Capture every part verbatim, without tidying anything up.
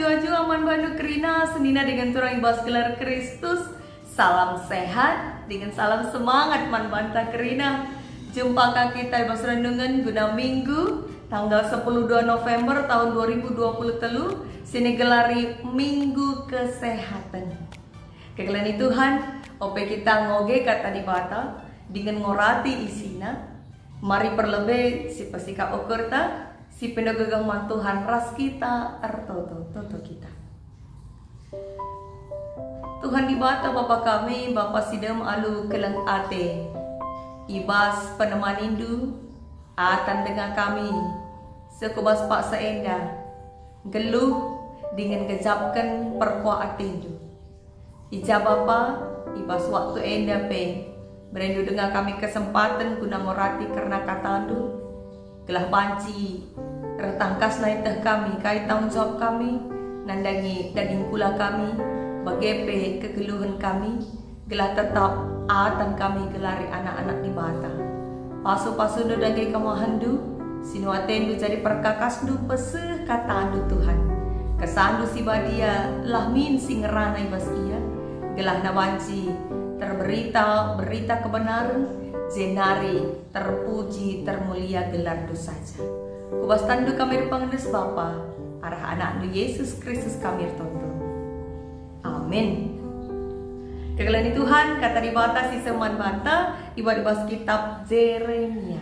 Jua-jua man bandu kerina, senina dingen turang i bas gelar Kristus. Salam sehat dingen salam semangat man banta kerina. Jumpa ka kita i bas renungen guna Minggu, tanggal sepuluh dua November tahun dua ribu dua puluh telu, si nigelari Minggu Kesehatan. Kegeluhen Tuhan, ope kita ngoge Kata Dibata dingen ngorati isina, mari perlebe si pesikap ukurta, si pindo gegeh man Tuhan ras kita ertoto-toto kita. Tuhan Dibata Bapa kami, Bapa si dem alu keleng ate, i bas penemanindu, atan denga kami, seh ku bas paksa enda, nggeluh dingen ngejapken perkuah atendu. I ja Bapa, i bas waktu enda pe, berendu denga kami kesempaten guna ngorati kerna katandu, gelah banci reh tangkasna ieteh kami kai tanggung jawab kami, nandangi daging kula kami, bage pe kegeluhen kami, gelah tetap atan kami gelari anak-anak Dibata. Pasu-pasundu dage kemahenndu, sinu atendu jadi perkakasndu peseh katandu Tuhan. Kesandu si badia lah min si ngerana i bas ia, gelahna banci terberita berita kebenaren, jenari terpuji termulia gelarndu saja. Ku bas tandu kami erpengendes Bapa, arah anakndu Yesus Kristus kami ertoto. Amin. Kegeluhen Tuhan, Kata Dibata si seh man banta ibuat i bas kitab Jeremia.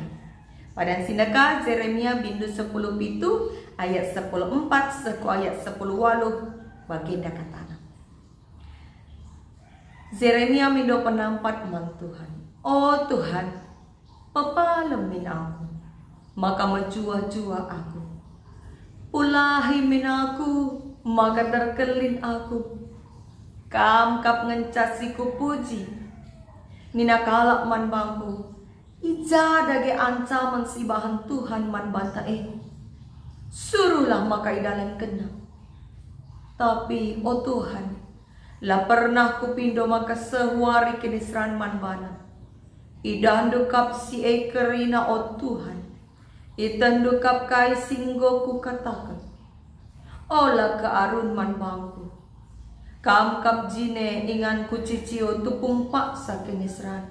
Padan si ndeka Jeremia bindu sepuluh pitu ayat sepuluh empat seh ku ayat sepuluh waluh, bagenda katana. Jeremia mindo penampat man Tuhan, "O Tuhan, pepalem min aku, maka mejuah-juah aku. Pulahi min aku, maka terkelin aku. Kam kap ngenca si kupuji." Nina kalak man bangku, "I ja dage ancamen si ibahan Tuhan man banta e? Suruhlah maka idalankenna. Tapi, o Tuhan, la pernah kupindo maka seh wari kiniseran man bana. Idahndu kap si e kerina, o Tuhan. Ietehndu kap kai si enggo kukataken. Ola kearun man bangku. Kam kap jine inganku cicio tupung paksa kiniseran.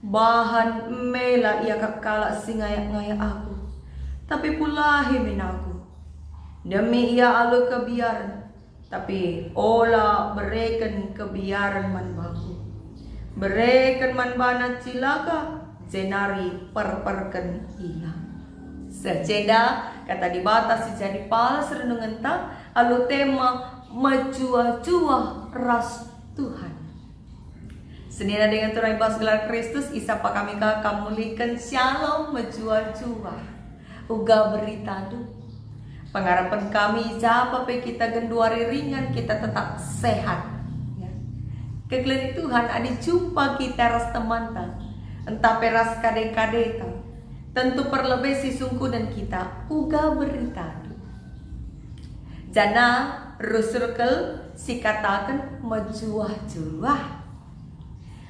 Bahan mela iakap kalak si ngayak-ngayak aku, tapi pulahi min aku. Demi ia alu kebiaren, tapi ola bereken kebiaren man bangku. Bereken man bana cilaka, jenari perperken ia." Seh enda Kata Dibata si jadi pala si renungenta alu tema mejuah-juah ras Tuhan. Senina dengan turang i bas gelar Kristus, isapa kami ka kam mulihken Shalom mejuah-juah. Uga beritandu. Pengarapen kami, i ja pe kita genduari ringan, kita tetap sehat. Ya. Kegeluhen Tuhan, adi jumpa kita ras temanta, ntah pe ras kade-kadeta, tentu perlebe si sungkunen kita, uga beritandu. Janah rusur kal si kataken mejuah-juah.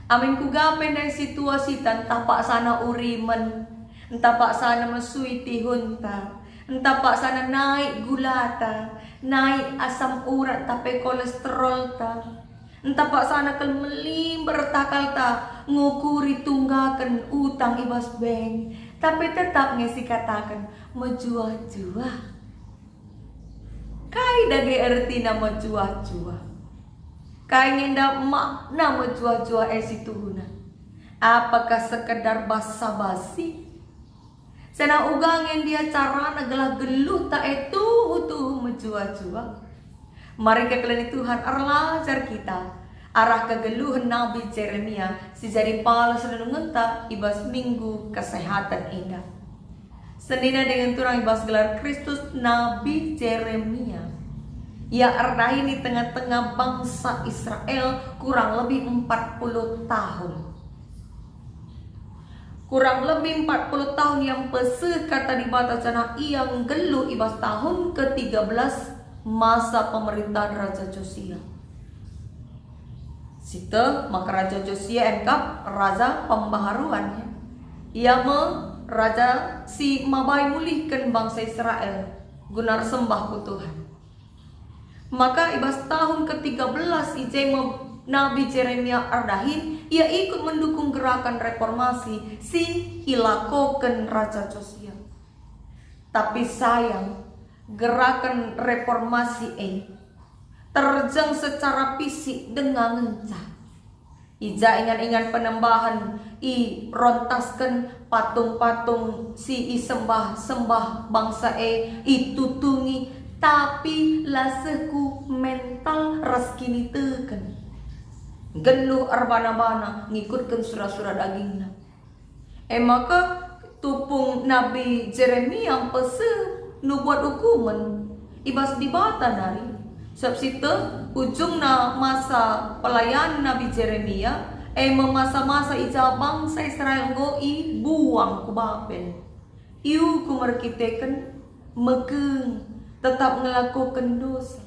Amin kuga pe ndai situasita, ntah paksana urimen, ntah paksana mesui tihunta, ntah paksana naik gulata, naik asam urat ntah pe kolesterolta, ntah paksana kal melimber takalta ngukuri tunggaken utang i bas bank, tapi tetap nge sikataken mejuah-juah. Kai dage ertina mejuah-juah? Kai nge enda makna mejuah-juah e situhuna? Apakah sekedar basa-basi? Janah uga nge ndia carana gelah geluhta e tuhu-tuhu mejuah-juah? Mari kegeluhen Tuhan erlajar kita arah kegeluhen Nabi Jeremia si jadi pala si renungenta i bas Minggu Kesehatan enda. Senina dengan turang i bas gelar Kristus, Nabi Jeremia. Ia erdahin i tengah-tengah bangsa Israel kurang lebih empat puluh tahun. Kurang lebih empat puluh tahun ia mpeseh Kata Dibata, janah ia nggeluh i bas tahun ketiga belas masa pemerintahan Raja Josia. Siteh maka Raja Josia e kap raja pembaharuan, ya. Ia me raja si mabai mulihken bangsa Israel guna ersembah ku Tuhan. Maka i bas tahun ketiga belas i je me Nabi Jeremia erdahin, ia ikut mendukung gerakan reformasi si ilakoken Raja Josia. Tapi sayang, gerakan reformasi e terjeng secara fisik denga ngenca. I ja ingan-ingan penembahen irontasken, patung-patung si isembah-sembah bangsa e itutungi, tapi la seh ku mental ras kiniteken. Nggeluh erbana-bana ngikutken sura-sura dagingna. E maka tupung Nabi Jeremia mpeseh nubuat ukumen i bas Dibata nari. Sabap sieteh ujungna masa pelayanen Nabi Jeremia, e me masa-masa i ja bangsa Israel enggo ibuang ku Babel. Iukum erkiteken mekeng, tetap ngelakoken dosa.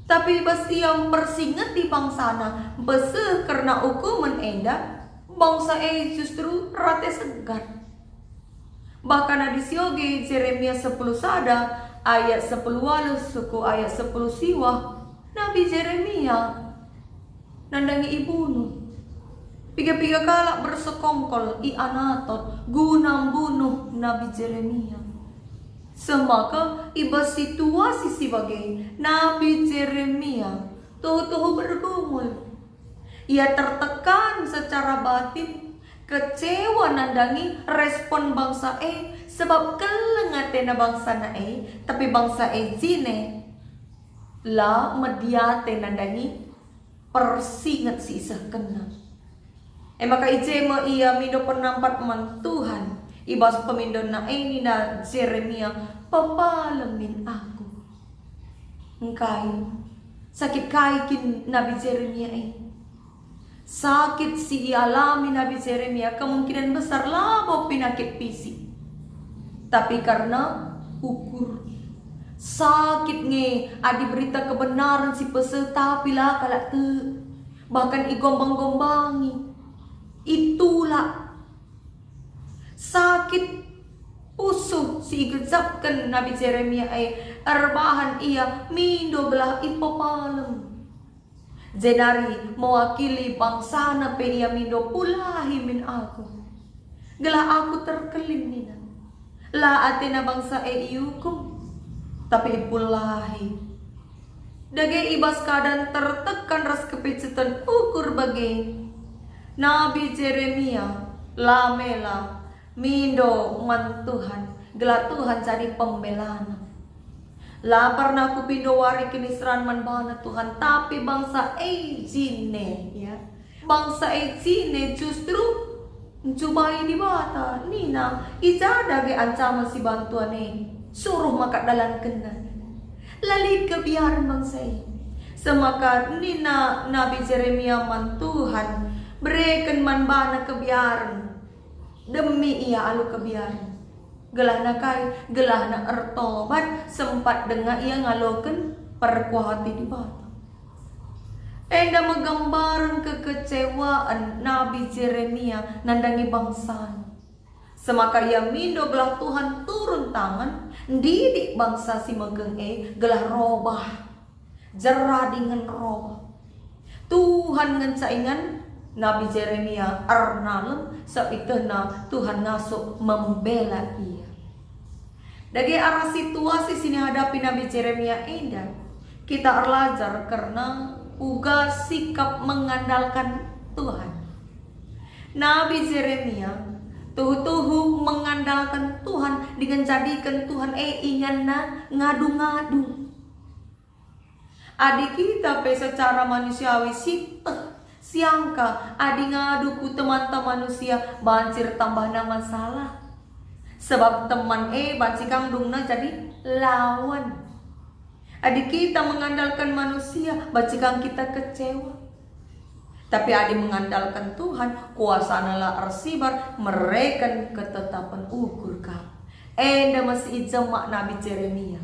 Tapi bas ia mpersingeti bangsana mpeseh kerna ukumen enda, bangsa e justru rate segar. Bahkan adi sioge Jeremia sepuluh sada ayat sepuluh waluh seh ku ayat sepuluh siwah, Nabi Jeremia nandangi ibunuh. Piga-piga kalak bersekongkol i Anatot guna mbunuh Nabi Jeremia. Semaka i bas situasi si bage, Nabi Jeremia tuhu-tuhu bergumul. Ia tertekan secara batin, kecewa nandangi respon bangsa e, sebab keleng atena bangsana e, tapi bangsa e jine la mediate nandangi persinget si isehkenna. E maka i je me ia mindo penampat man Tuhan. I bas pemindonna e nina Jeremia, "Pepalem min aku." Engkai? Sakit kai kin Nabi Jeremia e? Sakit si ialami Nabi Jeremia kemungkinan besar labo penakit fisik, tapi karena ukur. Sakit nge adi berita kebenaran si peseh tapi la kalak tek, bahkan igombang-gombangi, itulak. Sakit pusuh si igejapken Nabi Jeremia e erbahan ia mindo gelah ipepalem. Jenari mewakili bangsana pe ia mindo, "Pulahi min aku, gelah aku terkelin," nina. La atena bangsa e iukum, tapi ipulahi. Dage i bas keadaan tertekan ras kepiceten ukur bage, Nabi Jeremia la mela mindo man Tuhan, gelah Tuhan jadi pembelana. La pernah kupindo wari kiniseran man bana Tuhan, tapi bangsa e jine, ya. Bangsa e jine justru ncubai Dibata, nina, "I ja dage ancaman si bantuan e? Suruh maka dalankenna." La lit kebiaren bangsa e. Semaka nina Nabi Jeremia man Tuhan, bereken man bana kebiaren. Demi ia alu kebiaren. Gelahna kai? Gelahna ertobat, sempat denga ia ngaloken perkuah ate Dibata. Enda me gambaren kekecewaan Nabi Jeremia nandangi bangsana. Semaka ia mindo gelah Tuhan turun tangan, ndidik bangsa si mekeng e gelah robah. Jera dingen robah. Tuhan ngenca ingan Nabi Jeremia ernalem, sabap ietehna Tuhan ngasup membela ia. Dage arah situasi si ihadapi Nabi Jeremia enda, kita erlajar kerna uga sikap mengandalkan Tuhan. Nabi Jeremia tuhu-tuhu mengandalkan Tuhan dingen jadiken Tuhan e inganna ngadu-ngadu. Adi kita pe secara manusiawi sieteh, siangka, adi ngadu ku temanta manusia, banci ertambahna masalah. Sebab teman e banci kang dungna jadi lawan. Adi kita mengandalkan manusia, banci kang kita kecewa. Tapi adi mengandalkan Tuhan, kuasana la ersibar, mereken ketetapen ukur kap. Enda me si ijemak Nabi Jeremia.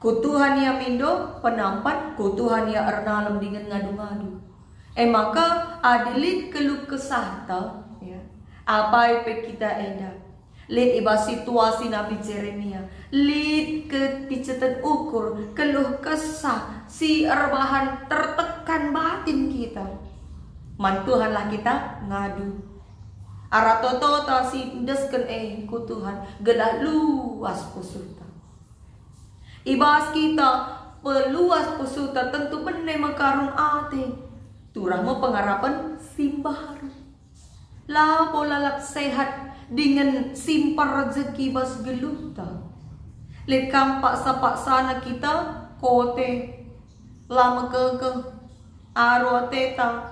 Ku Tuhan ia mindo penampat, ku Tuhan ia ernalem dingen ngadu-ngadu. E maka, adi lit keluh kesahta, ya, apai pe kita enda, Lit i bas situasi Nabi Jeremia, lit kepiceten ukur, keluh kesah si erbahan tertekan batin kita. Man Tuhanlah kita ngadu. Arah totota si endesken e ku Tuhan, gelah luas pusuhta. I bas kita peluas pusuhta tentu bene me karun ate, turah me pengarapen si mbaru. Labo lalap sehat dingen simpar rejeki bas geluhta. Lit kam paksa-paksana kita kote, la mekekeh, aru ateta.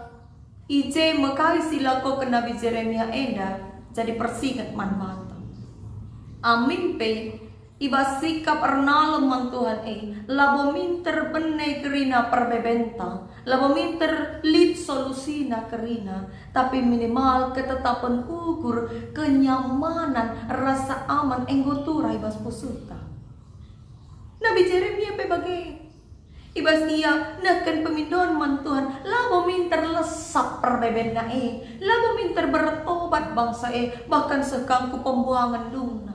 I je me kai si lakoken Nabi Jeremia enda jadi persinget man banta. Amin pe, i bas sikap ernalem man Tuhan e, labo minter bene kerina perbebenta, labo minter lit solusina kerina, tapi minimal ketetapen ukur kenyamanan, rasa aman enggo turah i bas pusuhta. Nabi Jeremia pe bage. I bas ia nehken pemindon man Tuhan, labo minter lesap perbebenna e, labo minter bertobat bangsa e, bahkan seh kam ku pembuangen dungna.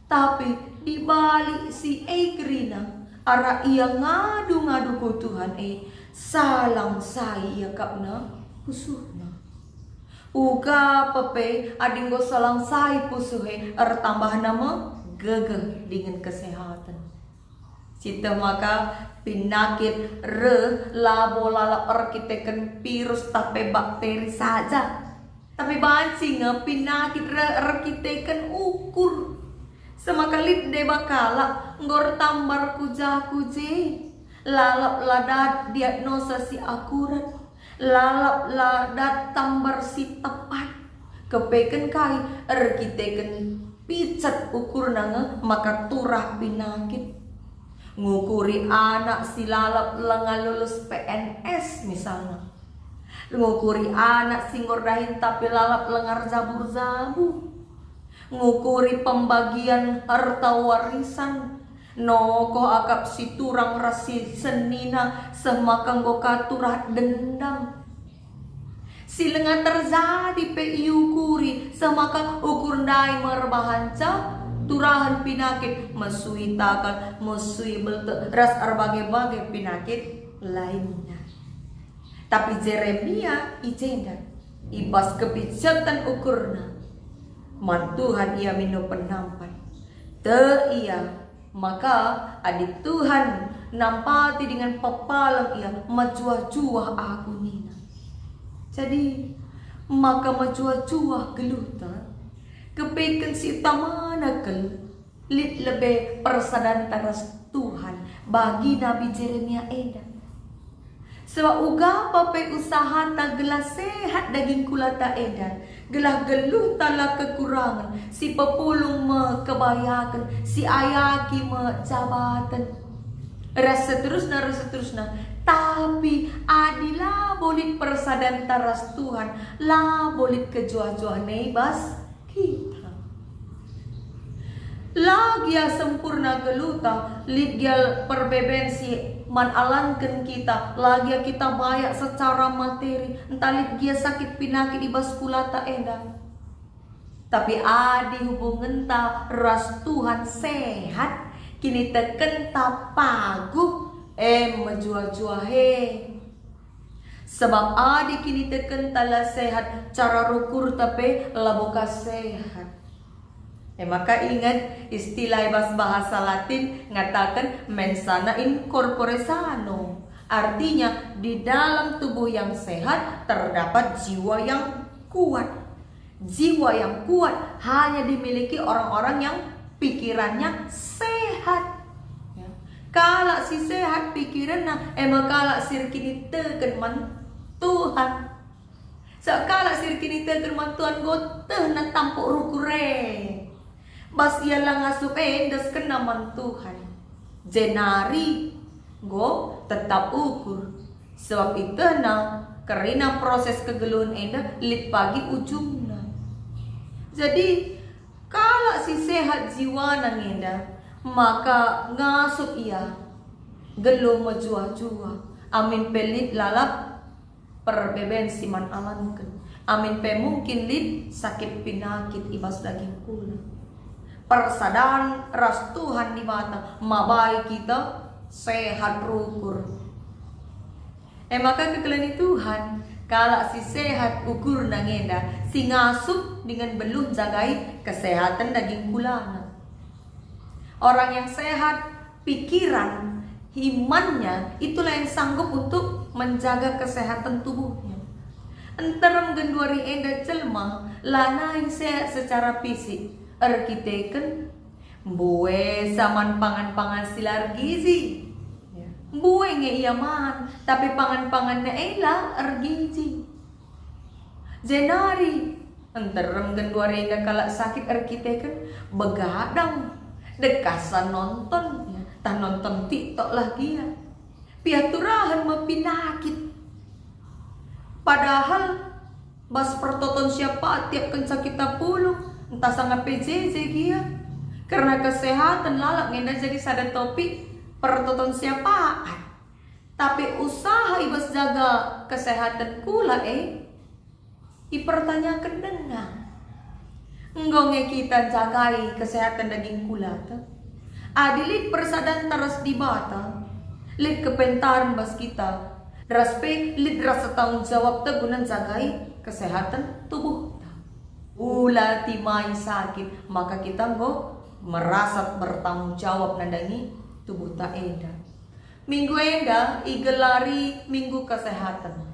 Tapi dibalik si e kerina, arah ia ngadu-ngadu ku Tuhan e, salang sai iakapna pusuhna. Uga pe adi enggo salang sai pusuh e, ertambahna me gegeh dingen kesehaten. Sieteh maka pinakit reh labo lalap erkiteken virus tah pe bakteri saja, tapi banci nge pinakit reh erkiteken ukur. Semaka lit deba kalak enggo ertambar ku ja ku je, lalap la dat diagnosa si akurat, lalap la dat tambar si tepat. Kepeken kai erkiteken picet ukurna nge maka turah pinakit. Ngukuri anak si lalap langa lulus P N S misalna. Ngukuri anak si enggo erdahin tapi lalap langa erjabu-jabu. Ngukuri pembagian harta warisan. Nokoh akap si turang ras si senina, seh maka enggo ka turah dendam. Si langa terjadi pe iukuri, seh maka ukur ndai me erbahanca turahen pinakit, mesui takal, mesui beltek, ras erbage-bage pinakit lainna. Tapi Jeremia i jenda, i bas kepiceten ukurna, man Tuhan ia mindo penampat. Tek ia, maka adi Tuhan nampati dingen pepalem ia, mejuah-juah aku nina. Jadi, maka mejuah-juah geluhta, kepeken si utamana kal, lit lebe persadanta ras Tuhan bagi Nabi Jeremia enda. Sebab uga pe usahata gelah sehat daging kulata enda, gelah geluhta la kekurangen, si pepulung me kebayaken, si ayaki me jabaten, ras seterusna, ras seterusna. Tapi adi labo lit persadanta ras Tuhan, labo lit kejuah-juahna i bas kita. La gia sempurna geluhta, lit gia perbeben si man alanken kita, la gia kita bayak secara materi, ntah lit gia sakit pinakit i bas kulata enda. Tapi adi hubungenta ras Tuhan sehat, kinitekenta paguh, em mejuah-juah e. Sebab adi kinitekenta la sehat, cara rukurta pe labo ka sehat. E maka inget istilah i bas bahasa Latin ngataken mens sana in corpore sano. Artinya, di dalam tubuh yang sehat terdapat jiwa yang kuat. Jiwa yang kuat hanya dimiliki orang-orang yang pikirannya sehat. Ya. Kalak si sehat pikiranna, e me kalak si erkiniteken man Tuhan. Sekalak si erkiniteken man Tuhan, enggo tehna tampuk rukur e. Bas ia la ngasup e endeskenna man Tuhan. Jenari enggo tetap ukur. Sebab itehna kerina proses kegeluhen enda lit pagi ujungna. Jadi, kalak si sehat jiwana ngenda, maka ngasup ia geluh mejuah-juah, amin pe lit lalap perbeben si man alanken, amin pe mungkin lit sakit pinakit i bas daging kula. persadan ras Tuhan Dibata, mabai kita sehat rukur. E maka kekelengen Tuhan, kalak si sehat ukurna ngenda, si ngasup dingen beluh njagai kesehatan daging kulana. Orang yang sehat pikiran, imannya, itulah yang sanggup untuk menjaga kesehatan tubuhnya. Nterem genduari enda jelma lanai sehat secara fisik, erkiteken mbue saman pangan-pangan si la ergizi. Ya. Mbue nge ia man, tapi pangan-panganna e la ergizi. Jenari, nterem genduari enda kalak sakit erkiteken begadang, dekasa nonton, ya, tah nonton TikTok lah gia. Piah turahen me pinakit. Padahal bas pertoton syafaat tiap kenca kita pulung, ntah sanga P J J gia. Kerna kesehatan lalap ngenda jadi sada topik pertoton syafaat. Tapi usaha i bas jaga kesehatan kula e ipertanyaken denga. Enggo nge kita njagai kesehatan daging kulata? Adi lit persadanta ras Dibata, lit kepentaren bas kita, ras pe lit rasa tanggung jawabta guna njagai kesehatan tubuhta. Ula timai sakit, maka kita enggo merasa bertanggung jawab nandangi tubuhta enda. Minggu enda igelari Minggu Kesehatan.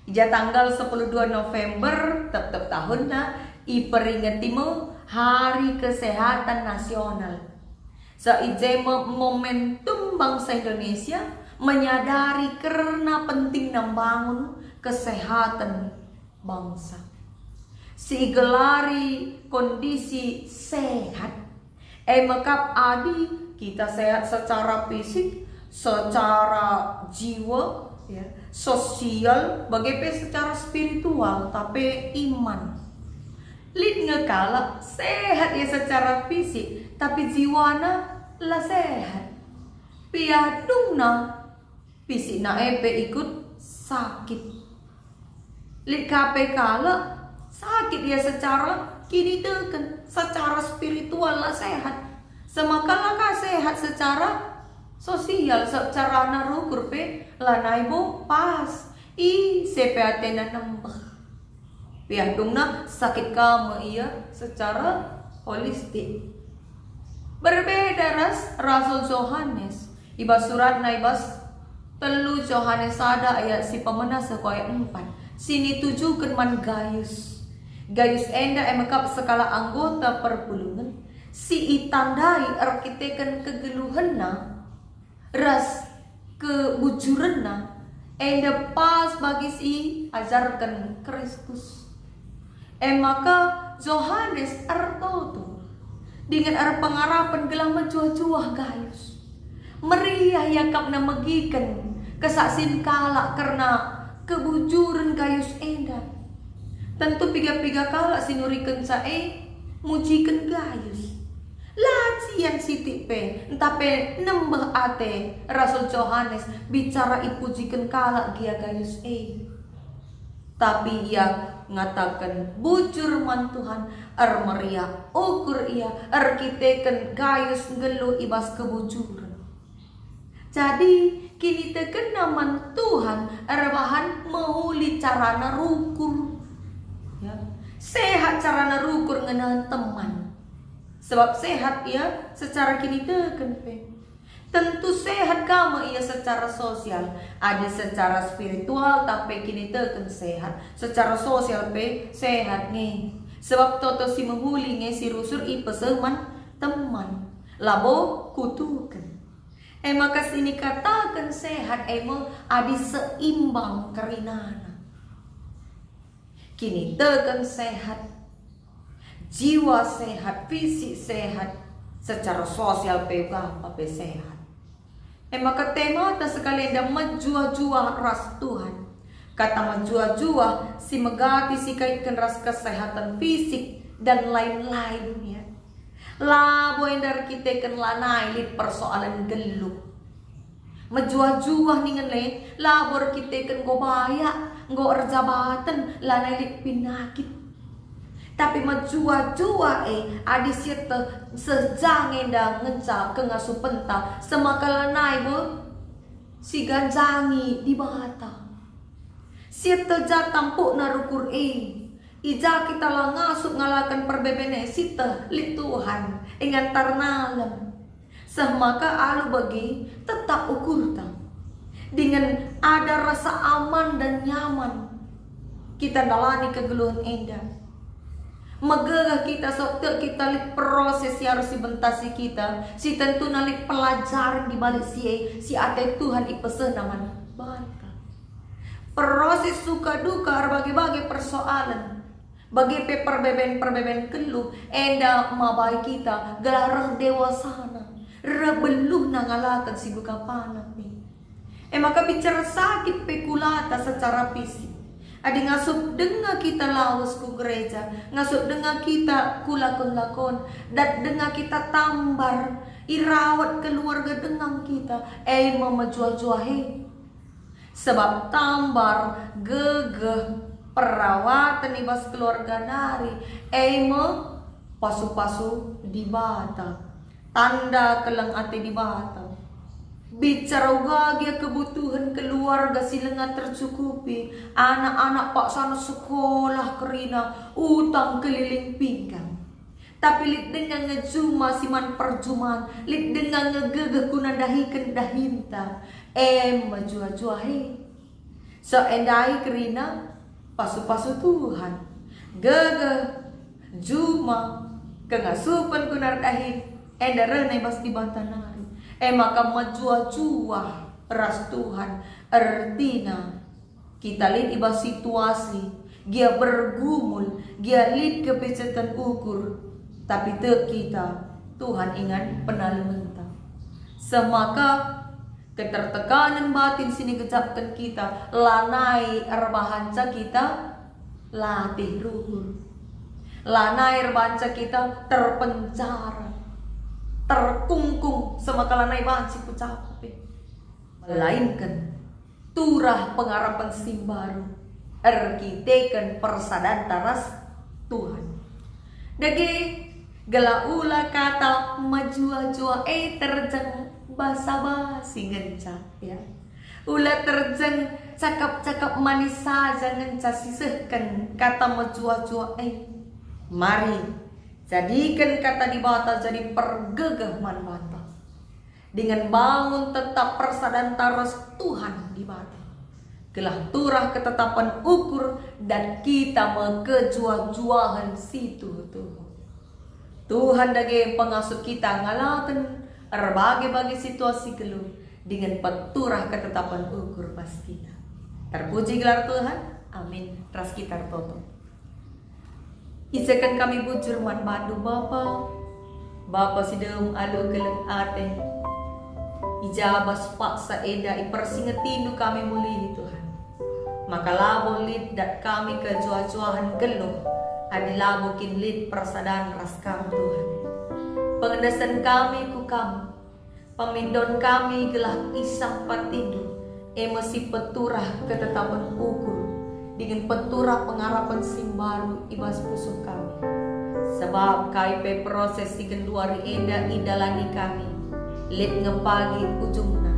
I ja tanggal sepuluh dua November tep-tep tahunna iperingeti me Hari Kesehatan Nasional. So i je me momentum bangsa Indonesia menyadari kerna pentingna mbangun kesehatan bangsa. Si igelari kondisi sehat, e me kap adi kita sehat secara fisik, secara jiwa, ya, sosial, bage pe secara spiritual, tapi iman. Lit nge kalak sehat ia secara fisik, tapi jiwana la sehat. Piah dungna, fisikna e pe ikut sakit. Lit ka pe kalak sakit ia secara kiniteken, secara spiritual la sehat. Semaka la ka sehat secara sosial, secarana rukur pe lanai bo pas. Ise pe atena nembeh. Piah dungna sakit ka me ia secara holistik. Berbeda ras Rasul Johanes, i bas suratna i bas telu Johanes sada ayat si pemena seh ku ayat empat, si nitujuken man Gayus. Gayus enda e me kap sekalak anggota perpulungen, si itandai erkiteken kegeluhenna ras kebujurenna, enda pas bagi si ajarken Kristus. E maka Johanes ertoto dingen erpengarapen gelah mejuah-juah Gayus. Meriah iakapna megiken kesaksin kalak kerna kebujuren Gayus enda. Tentu piga-piga kalak si nurikenca e mujiken Gayus. La cian sitik pe, ntah pe nembeh ate Rasul Johanes bicara ipujiken kalak gia Gayus e. Tapi ia ngataken bujur man Tuhan, ermeriah ukur ia erkiteken Gayus nggeluh i bas kebujuren. Jadi, kinitekenna man Tuhan erbahan mehuli carana rukur. Ya. Sehat carana rukur ngenehen teman. Sebab sehat ia secara kiniteken pe. Tentu sehat ka me ia secara sosial. Adi secara spiritual tah pe kiniteken sehat, secara sosial pe sehat nge. Sebab toto si mehuli nge si rusur ipeseh man teman, labo kutuken. E maka si nikataken sehat e me adi seimbang kerinana. Kiniteken sehat, jiwa sehat, fisik sehat, secara sosial pe uga pe sehat. E maka temata sekali enda mejuah-juah ras Tuhan. Kata mejuah-juah si megati si kaitken ras kesehatan fisik dan lain-lain, ya. Labo enda erkiteken lanai lit persoalen geluh. Mejuah-juah ningen e, labo erkiteken enggo bayak, enggo erjabaten, lanai lit pinakit. Tapi mejuah-juah e, adi sieteh seh ja nge enda ngenca kengasupenta, semaka lanai be siganjangi Dibata. Sieteh ja tampukna rukur e, i ja kita la ngasup ngalaken perbeben e, sieteh lit Tuhan e ngantar nalem. Seh maka alu bage tetap ukurta, dingen ada rasa aman dan nyaman kita ndalani kegeluhen enda. Megegeh kita, sok tek kita lit proses si arus ibentasi kita, si tentuna lit pelajaren di balik si e, si ate Tuhan ipesehna man banta. Proses suka duka erbage-bage persoalen, bage pe perbeben-perbeben keluh enda mabai kita gelah reh dewasana, reh beluhna ngalaken si buka panap e. E maka bicara sakit pe kulata secara fisik. Adi ngasup denga kita lawes ku gereja, ngasup denga kita ku lakon-lakon, dat denga kita tambar, irawat keluarga denga kita, e me mejuah-juah e. Sebab tambar, gegeh, perawaten i bas keluarga nari, e me pasu-pasu Dibata, tanda keleng ate Dibata. Bicara uga gia kebutuhen keluarga si langa tercukupi, anak-anak paksana sekolah kerina, utang keliling pinggan. Tapi lit denga nge juma si man perjuman, lit denga nge gegeh guna ndahiken dahinta, e mejuah-juah e. So endai kerina pasu-pasu Tuhan. Gegeh, juma, kengasupen guna erdahin, enda rehna i bas Dibata nari. E maka mejuah-juah ras Tuhan, ertina kita lit i bas situasi, gia bergumul, gia lit kepiceten ukur, tapi tek kita, Tuhan ingan penalementa. Seh maka ketertekanen batin si nigejapken kita, lanai erbahanca kita latih rukur. Lanai erbahanca kita terpenjara, terkungkung, seh maka lanai banci kucapap e. Melainken turah pengarapen si mbaru erkiteken persadanta ras Tuhan. Dage, gelah ula kata mejuah-juah e terjeng basa-basi ngenca, ya. Ula terjeng cakap-cakap manis saja ngenca sisehken kata mejuah-juah e. Mari, jadiken kata Dibata jadi pergegeh man banta. Dingen bangun tetap persadanta ras Tuhan Dibata, gelah turah ketetapen ukur dan kita me kejuah-juahen si tuhu-tuhu. Tuhan dage pengasup kita ngalaken erbage-bage situasi geluh dingen peturah ketetapen ukur bas kita. Terpuji gelar Tuhan. Amin. Ras kita ertoto. Isehken kami bujur man bandu, Bapa, Bapa si dem alu keleng ate. I ja bas paksa enda ipersingetindu kami mulihi, Tuhan, maka labo lit dat kami kejuah-juahen geluh adi labo kin lit persadan ras Kam, Tuhan. Pengendesen kami ku Kam, pemindon kami gelah isah patindu, e me si peturah ketetapen ukur, dingen peturah pengarapen si mbaru i bas pusuh kami. Sebab kai pe proses si genduari enda idalani kami, lit nge pagi ujungna,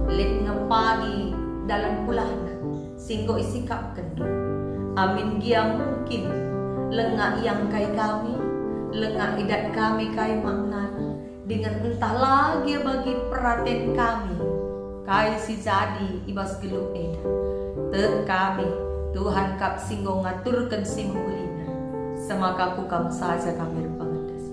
lit nge pagi dalan pulahna, si enggo isikapkenNdu. Amin gia mungkin langa iangkai kami, langa idat kami kai maknana, dingen ntah la gia bagi peraten kami kai si jadi i bas geluh enda. Tek kami, Tuhan kap si enggo ngaturken si mehulina, seh maka ku Kam saja kami erpengendes.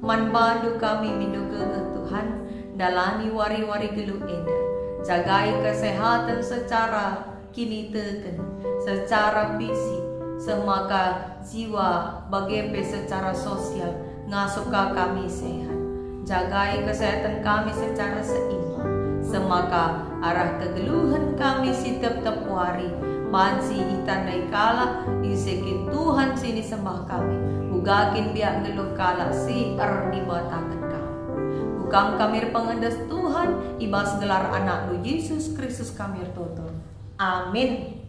Man baNdu kami mindo gegeh, Tuhan, ndalani wari-wari geluh enda. Jagai kesehaten secara kiniteken, secara fisik, seh maka jiwa, bage pe secara sosial, ngasup ka kami sehat. Jagai kesehatan kami secara seimbang, seh maka arah kegeluhen kami si tep-tep wari banci itandai kalak ise kin Tuhan si nisembah kami, uga kin biak nggeluh kalak si erdibataken kami. Ku Kam kami erpengendes, Tuhan, i bas gelar AnakNdu Jesus Kristus kami ertoto. Amin.